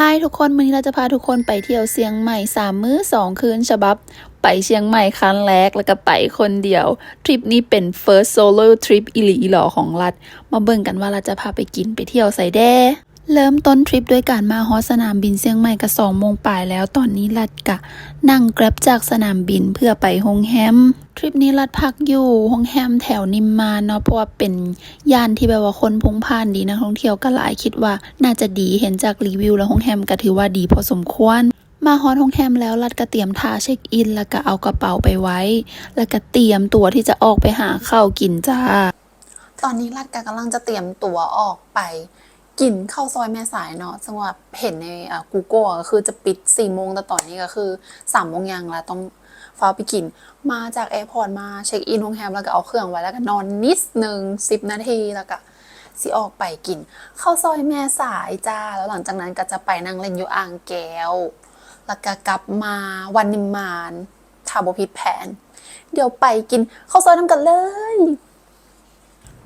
ຮາຍທຸກຄົນ ມື້ນີ້ລາດຈະພາທຸກຄົນໄປທ່ຽວຊຽງໃໝ່ ສາມມື້ສອງຄືນ ສະບັບໄປຊຽງໃໝ່ຄັ້ງແລກ ແລ້ວກໍໄປຄົນດຽວ. ທຣິບນີ້ເປັນ first solo trip ອີ່ຫຼີອີ່ຫຼໍຂອງລັດ. ມາເບິ່ງກັນວ່າລັດຈະພາໄປກິນໄປທ່ຽວໃສແດ່. ເລີ່ມຕົ້ນທຣິບດ້ວຍການມາຮອດສະໜາມບິນຊຽງໃໝ່ກໍສອງໂມງປາຍແລ້ວ. ຕອນນີ້ລັດກະນັ່ງ Grab ຈາກສະໜາມບິນເພື່ອໄປໂຮງແຮມ. ທຣິບນີ້ລັດພັກຢູ່ໂຮງແຮມແຖວນິມມານເນາະ ເພາະວ່າເປັນ ຍ່ານທີ່ແບບວ່າຄົນພົ່ງຜ່ານດີ ນັກທ່ອງທ່ຽວກໍຫຼາຍ ຄິດວ່າໜ້າຈະດີ ເຫັນຈາກຣີວິວແລ້ວໂຮງແຮມກໍຖືວ່າດີພໍສົມຄວນ. ມາຮອດໂຮງແຮມແລ້ວ ລັດກໍຕຽມຖ້າເຊັກອິນ ແລ້ວກໍເອົາກະເປົາໄປໄວ້ ແລ້ວກໍຕຽມຕົວທີ່ຈະອອກໄປຫາເຂົ້າກິນຈ້າ. ຕອນນີ້ລັດກໍກຳລັງຈະຕຽມຕົວອອກໄປ ກິນເຂົ້າຊອຍແມ່ສາຍເນາະ ເຊິ່ງວ່າເຫັນໃນ ອ່າ Google ກໍຄືຈະປິດສີ່ໂມງ ແຕ່ຕອນນີ້ກໍຄືສາມໂມງຢ່າງລະ ຕ້ອງຟ້າວໄປກິນ. ມາຈາກແອພອດ ມາເຊັກອິນໂຮງແຮມ ແລ້ວກໍເອົາເຄື່ອງໄວ້ ແລ້ວກໍນອນນິດໜຶ່ງ ສິບນາທີ ແລ້ວກໍຊິອອກໄປກິນເຂົ້າຊອຍແມ່ສາຍຈ້າ. ແລ້ວຫຼັງຈາກນັ້ນກໍຈະໄປນັ່ງຫຼິ້ນຢູ່ອ່າງແກ້ວ ແລ້ວກໍກັບມາວັນນິມມານ ຖ້າບໍ່ຜິດແຜນ. ດຽວໄປກິນເຂົ້າຊອຍນຳກັນເລີຍ.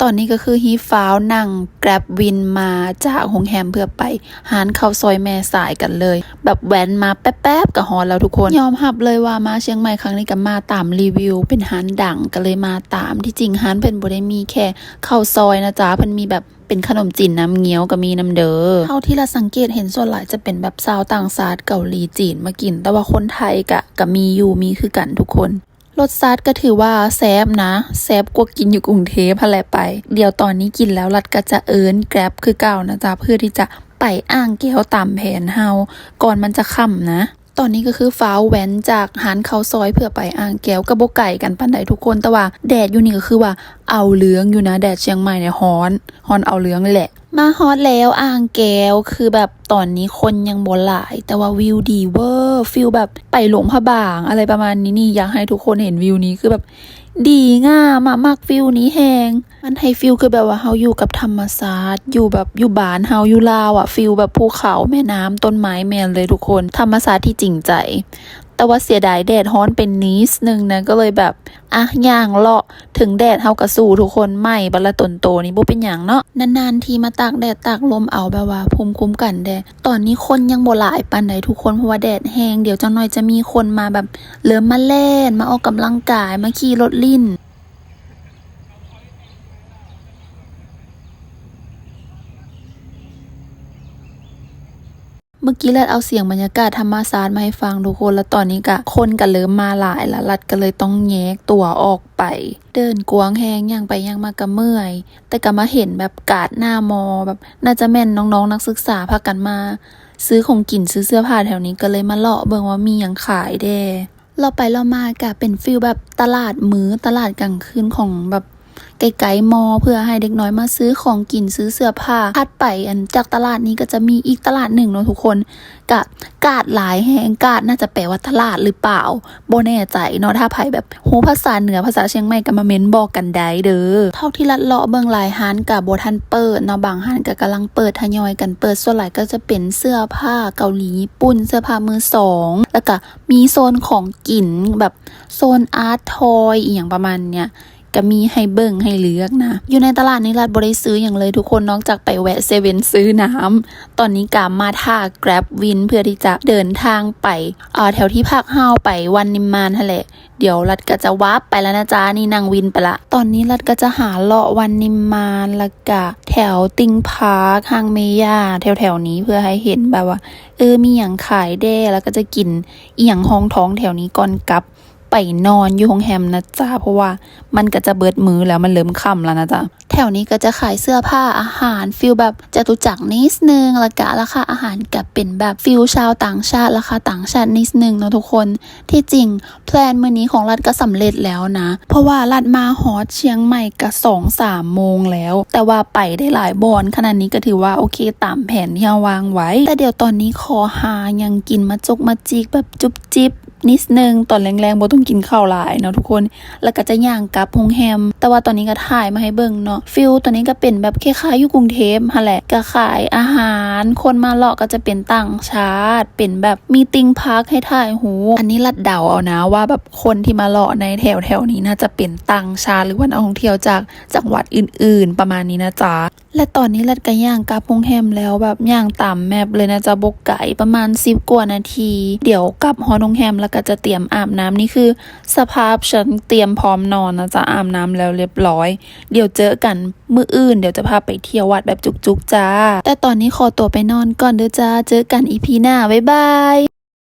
ຕອນນີ້ກໍຄືຮີບຟ້າວນັ່ງ Grab ວິນມາຈາກໂຮງແຮມເພື່ອໄປຮ້ານເຂົ້າຊອຍແມ່ສາຍກັນເລີຍ ແບບແວ່ນມາແປັບໆກໍຮອດແລ້ວທຸກຄົນ. ຍອມຮັບເລີຍວ່າມາຊຽງໃໝ່ຄັ້ງນີ້ກໍມາຕາມຣີວິວ ເປັນຮ້ານດັງກໍເລີຍມາຕາມ. ທີ່ຈິງຮ້ານເພິ່ນບໍ່ໄດ້ມີແຄ່ເຂົ້າຊອຍນະຈ໊ະ ເພິ່ນມີແບບເປັນຂະໜົມຈີນນຳ ງຽວກໍມີນຳເດີ. ເທົ່າທີ່ລັດສັງເກດເຫັນສ່ວນຫຼາຍຈະເປັນແບບຊາວຕ່າງຊາດ ເກົາຫຼີ ຈີນມາກິນ ແຕ່ວ່າຄົນໄທກະ ກະມີຢູ່ ມີຄືກັນທຸກຄົນ. ລົດຊາດກໍຖືວ່າແຊບນະ ແຊບກວ່າກິນຢູ່ກຸງເທບຫັ້ນແຫຼະໄປ. ດຽວຕອນນີ້ກິນແລ້ວລັດກໍຈະເອີ້ນ Grab ຄືເກົ່ານະຈ໊ະ ເພື່ອທີ່ຈະໄປອ່າງແກ້ວຕາມແຜນເຮົາ ກ່ອນມັນຈະຄ່ຳນະ. ຕອນນີ້ກໍຄືຟ້າວແວ່ນຈາກຮ້ານເຂົ້າຊອຍເພື່ອໄປອ່າງແກ້ວ ກໍບໍ່ໄກກັນປານໃດທຸກຄົນ ແຕ່ວ່າແດດຢູ່ນີ້ກໍຄືວ່າເອົາເລື່ອງຢູ່ນະ ແດດຊຽງໃໝ່ນີ້ຮ້ອນ ຮ້ອນເອົາເລື່ອງເລີຍແຫຼະ. ມາຮອດແລ້ວອ່າງແກ້ວ ຄືແບບຕອນນີ້ຄົນຍັງບໍ່ຫຼາຍ ແຕ່ວ່າວິວດີເວີ ຟີລແບບໄປຫຼວງພະບາງ ອະໄລປະມານນີ້. ນີ້ຢາກໃຫ້ທຸກຄົນເຫັນວິວນີ້ ຄືແບບດີງາມອະ ມັກຟີລນີ້ແຮງ. ມັນໃຫ້ຟີລຄືແບບວ່າເຮົາຢູ່ກັບທຳມະຊາດ ຢູ່ແບບຢູ່ບ້ານເຮົາຢູ່ລາວອະ ຟີລແບບພູເຂົາ ແມ່ນ້ຳ ຕົ້ນໄມ້ ແມ່ນເລີຍທຸກຄົນ ທຳມະຊາດທີ່ຈິງໃຈ. ແຕ່ວ່າເສຍດາຍແດດຮ້ອນໄປນິດໜຶ່ງນະ ກໍເລີຍແບບ ອ່ະ ຍ່າງເລາະ ເຖິງແດດເຮົາກໍສູ້ທຸກຄົນ ໄໝ້ບັດລະຕົນໂຕນີ້ ບໍ່ເປັນຫຍັງເນາະ ນານໆທີມາຕາກແດດຕາກລົມເອົາ ແບບວ່າພູມຄຸ້ມກັນແດ່. ຕອນນີ້ຄົນຍັງບໍ່ຫຼາຍປານໃດທຸກຄົນ ເພາະວ່າແດດແຮງ ດຽວຈັກໜ້ອຍຈະມີຄົນມາແບບເລີ່ມມາແລ່ນ ມາອອກກຳລັງກາຍ ມາຂີ່ລົດຫຼິ້ນ. ເມື່ອກີ້ລັດເອົາສຽງບັນຍາກາດທຳມະຊາດມາໃຫ້ຟັງທຸກຄົນ ແລ້ວຕອນນີ້ກະຄົນກະເລີ່ມມາຫຼາຍລະ ລັດກະເລີຍຕ້ອງແຍກຕົວອອກໄປ. ເດີນກວ້າງແຮງ ຍ່າງໄປຍ່າງມາກະເມື່ອຍ ແຕ່ກະມາເຫັນແບບກາດໜ້າມໍ ແບບໜ້າຈະແມ່ນນ້ອງໆນັກສຶກສາພາກັນມາຊື້ຂອງກິນ ຊື້ເສື້ອຜ້າແຖວນີ້ ກະເລີຍມາເລາະເບິ່ງວ່າມີຫຍັງຂາຍແດ່. ເລາະໄປເລາະມາກະເປັນຟີລແບບຕະຫຼາດມື້ ຕະຫຼາດກາງຄືນຂອງແບບໃກ້ໆມໍ ເພື່ອໃຫ້ເດັກນ້ອຍມາຊື້ຂອງກິນ ຊື້ເສື້ອຜ້າ. ຖັດໄປ ອັນ ຈາກຕະຫຼາດນີ້ກໍຈະມີອີກຕະຫຼາດໜຶ່ງເນາະທຸກຄົນ ກະກາດຫຼາຍແຮງ ກາດໜ້າຈະແປວ່າຕະຫຼາດຫຼືເປົ່າ ບໍ່ແນ່ໃຈເນາະ ຖ້າໃຜແບບຮູ້ພາສາເໜືອ ພາສາຊຽງໃໝ່ກໍມາເມັ້ນບອກກັນໄດ້ເດີ. ເທົ່າທີ່ລັດເລາະເບິ່ງຫຼາຍຮ້ານກະບໍ່ທັນເປີດເນາະ ບາງຮ້ານກະກຳລັງເປີດ ທະຍອຍກັນເປີດ. ສ່ວນຫຼາຍກໍຈະເປັນເສື້ອຜ້າເກົາຫຼີຍີ່ປຸ່ນ ເສື້ອຜ້າມືສອງ ແລ້ວກະ ມີໂຊນຂອງກິນ ແບບໂຊນອາດທອຍ ອີ່ຫຍັງປະມານເນີ້ຍ ກະມີໃຫ້ເບິ່ງໃຫ້ເລືອກນະ. ຢູ່ໃນຕະຫຼາດນີ້ລັດບໍ່ໄດ້ຊື້ຫຍັງເລີຍທຸກຄົນ ນອກຈາກໄປແວະເຊເວັ່ນຊື້ນ້ຳ. ຕອນນີ້ກະມາຖ້າແກຣັບວິນ ເພື່ອທີ່ຈະເດີນທາງໄປ ເອີ ແຖວທີ່ພັກເຮົາ ໄປວັນນິມມານຫັ້ນແຫຼະ. ດຽວລັດກະຈະວາບໄປແລ້ວນະຈ໊ະ ນີ້ນັ່ງວິນໄປລະ. ຕອນນີ້ລັດກະຈະຫາເລາະວັນນິມມານ ແລ້ວກະແຖວຕິງພາກ ຫ້າງເມຢາ ແຖວໆນີ້ ເພື່ອໃຫ້ເຫັນແບບວ່າ ເອີ ມີຫຍັງຂາຍແດ່ ແລ້ວກໍຈະກິນອີ່ຫຍັງຮອງທ້ອງແຖວນີ້ກ່ອນກັບໄປນອນຢູ່ໂຮງແຮມນະຈ໊ະ ເພາະວ່າມັນກໍຈະເບິດມື້ແລ້ວ ມັນເລີ່ມຄ່ຳແລ້ວນະຈ໊ະ. ແຖວນີ້ກໍຈະຂາຍເສື້ອຜ້າ ອາຫານ ຟີລແບບຈະຕຸຈັກນິດໜຶ່ງ ແລ້ວກະລາຄາອາຫານກໍເປັນແບບຟີລຊາວຕ່າງຊາດ ລາຄາຕ່າງຊາດນິດໜຶ່ງເນາະທຸກຄົນ. ທີ່ຈິງ ແພລນມື້ນີ້ຂອງລັດກໍສຳເລັດແລ້ວນະ ເພາະວ່າລັດມາຮອດຊຽງໃໝ່ກໍສອງສາມໂມງແລ້ວ ແຕ່ວ່າໄປໄດ້ຫຼາຍບ່ອນຂະໜາດນີ້ ກໍຖືວ່າໂອເຄຕາມແຜນທີ່ເຮົາວາງໄວ້. ແຕ່ດຽວຕອນນີ້ຂໍຫາຫຍັງກິນມາຈົກມາຈິກ ແບບຈຸບຈິບ ນິດໜຶ່ງ ຕອນແລງໆບໍ່ຕ້ອງກິນເຂົ້າຫຼາຍເນາະທຸກຄົນ ແລ້ວກໍຈະຍ່າງກັບໂຮງແຮມ. ແຕ່ວ່າຕອນນີ້ກໍຖ່າຍມາໃຫ້ເບິ່ງເນາະ ຟີລຕອນນີ້ກໍເປັນແບບຄ້າຍໆຢູ່ກຸງເທບຫັ້ນແຫຼະ ກໍຂາຍອາຫານ ຄົນມາເລາະກໍຈະເປັນຕ່າງຊາດ ເປັນແບບມີຕິງພາກໃຫ້ຖ່າຍຮູບ. ອັນນີ້ລັດເດົາເອົານະວ່າແບບຄົນທີ່ມາເລາະໃນແຖວໆນີ້ ໜ້າຈະເປັນຕ່າງຊາດ ຫຼືວ່ານັກທ່ອງທ່ຽວຈາກຈັງຫວັດອື່ນໆ ປະມານນີ້ນະຈ໊ະ. ແລະຕອນນີ້ລັດກໍຍ່າງກັບໂຮງແຮມແລ້ວ ແບບຍ່າງຕາມແມັບເລີຍ ໜ້າຈະບໍ່ໄກ ປະມານສິບກວ່ານາທີ. ດຽວກັບຮອດໂຮງແຮມ ແລ້ວກໍຈະຕຽມອາບນ້ຳ. ນີ້ຄືສະພາບ ສັນຕຽມພ້ອມນອນນະຈ໊ະ ອາບນ້ຳແລ້ວລຽບລ້ອຍ. ດຽວເຈີກັນມື້ອື່ນ ດຽວຈະພາໄປທ່ຽວວັດແບບຈຸກໆຈ້າ. ແຕ່ຕອນນີ້ຂໍຕົວໄປນອນກ່ອນເດີຈ້າ ເຈີກັນອີພີໜ້າ ບາຍບາຍ.